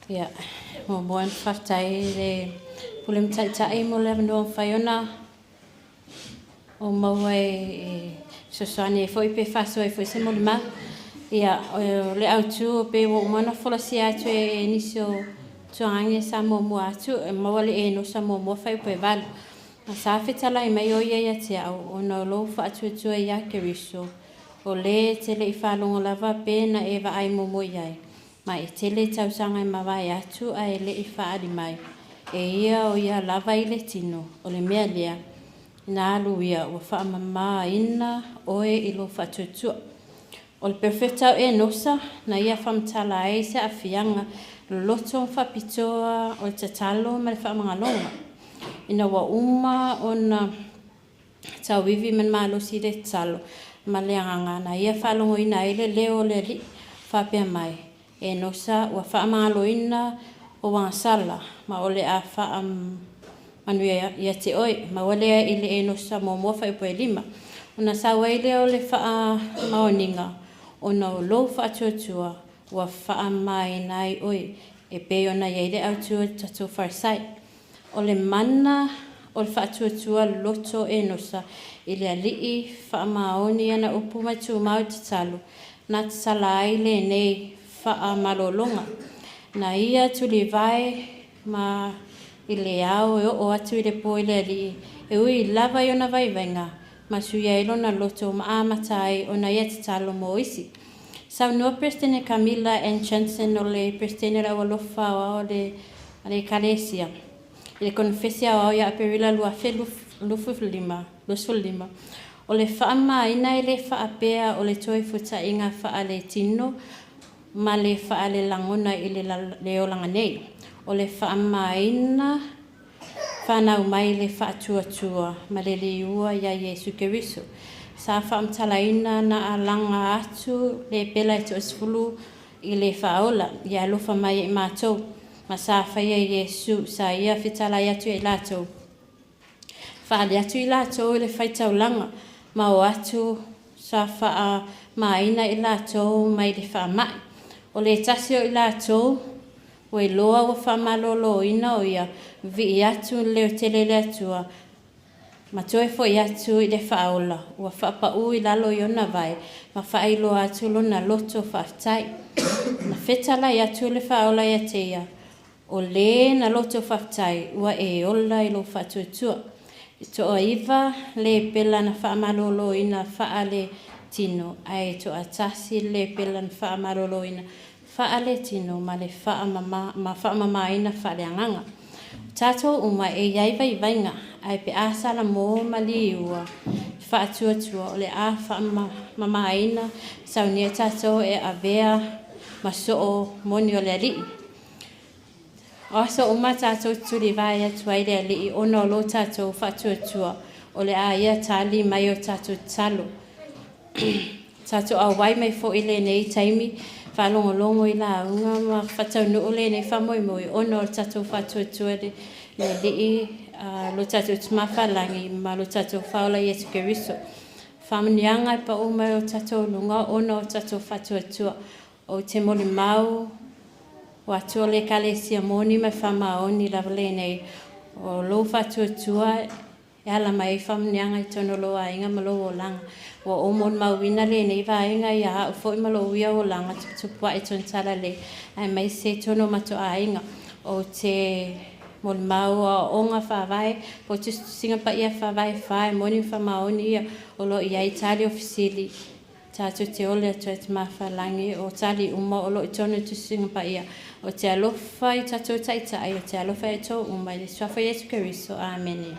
Ia, muamua ona faafetai i le Pule ma Taitai mo le avanoa ua mafai ona ou maua e fesoasoani ai foi pe faasoa ai foi se molimau. Ia, o le autu pei ua uma ona folasia atu e nisi o tuaagi sa muamua atu, e maua le Enosa muamua fuaiupu e 8. Ma sa fetalai mai o ia ia te au, ona o lou faatuatua ia Keriso, o lē e te le i faalogo lava pe na e vaai muamua i ai, ma e tele tausaga e mavae atu ae le i faaali mai e ia o ia lava i le tino, o le mea lea, na alu ia ua faamamaina oe i lou faatuatua. O le perofeta o Enosa, na ia faamatala ai se aafiaga loloto ma faapitoa o le tatalo ma le faamagaloga. Ina ua uma ona tauivi ma le malosi i le tatalo ma le agaga, na ia faalogoina ai le leo o le Alii faapea mai, Enosa, ua faamagaloina ou agasala, ma o le a faamanuia ia te oe. Maua lea i le Enosa muamua fuaiupu e 5. Ona sau ai lea o le faamaoniga, ona o lou faatuatua ua faamamaina ai oe, e pei ona i ai le autu o le tatou Farisai. O le mana o le faatuatua loto o Enosa i le Alii faamaoni ana upu ma tumau i tatalo, na tatala ai lenei faamalologa. Na ia tulivae ma i le ao e oo atu i le po i le Alii, e ui lava i ona vaivaiga, ma suia ai lona loto ma amata ai ona ia tatalo mo isi. Saunoa Peresetene Camilla Ann Jensen o le Peresetene o le Aualofa Aoao o le Ekalesia i le Konefesi Aoao ia Aperila 2025, o le faamamaina e le faapea o le toe fuataiga faaletino ma le faalelagona i le olaga nei. O le faamamaina fanau mai le faatuatua ma le liua ia Iesu Keriso. Sa faamatalaina na alaga atu le pela e toasefulu i le faaola, ia alofa mai ia i matou, ma sa faia e Iesu, sa ia fetalai atu ia i latou, faali atu i latou i le faitaulaga, ma o atu sa faamamaina i latou mai le faamai. O le tasi o i latou, ua iloa ua faamaloloina o ia, vivii atu i le leotele i le Atua, ma toe foi atu i le faaola, ua faapau i lalo i ona vae, ma faailoa atu lona loto faafetai. Na fetalai atu le faaola ia te ia, o lē na loto faafetai, ua e ola i lou faatuatua. E toaiva le pela na faamaloloina faaletino, ae toatasi le pela na faamaloloina faaletino ma le faamamaina faaleagaga. O tatou uma e i ai vaivaiga, ae pe a salamo ma liua faatuatua, o le a faamamaina saunia tatou e avea ma soo moni o le Alii. O aso uma tatou tulivae atu ai le Alii ona o lo tatou faatuatua, o le a ia tali mai o tatou tatalo. Tatou auai mai foi lenei taimi, faalogologo i lauga ma faataunuu lenei faamoemoe ona o le tatou faatuatua le Alii, lo tatou Tama Faalagi ma lo tatou Faaola Iesu Keriso. Faamanuiaga e pau mai o tatou luga ona o tatou faatuatua. Ou te molimau o atu o le Ekalesia moni ma e faamaoni lava lenei. O lou faatuatua e ala mai ai faamanuiaga i totonu o lou aiga ma lou olaga. Ua ou molimauina lenei vaega ia au foi ma lou ia olaga tuputupuae tonu talalelei aemaise tonu o matou aiga. Ou te molimau aoaoga faavae po o tusitusiga paia faavae fa e moni ma faamaoni ia o lo o i ai tali o fesili tatou te ole atu ai Tama Faalagi o tali uma o lo o i totonu o tusitusiga paia. O te alofa i tatou taitai, o te alofa ia outou uma i le suafa o Iesu Keriso. Amene.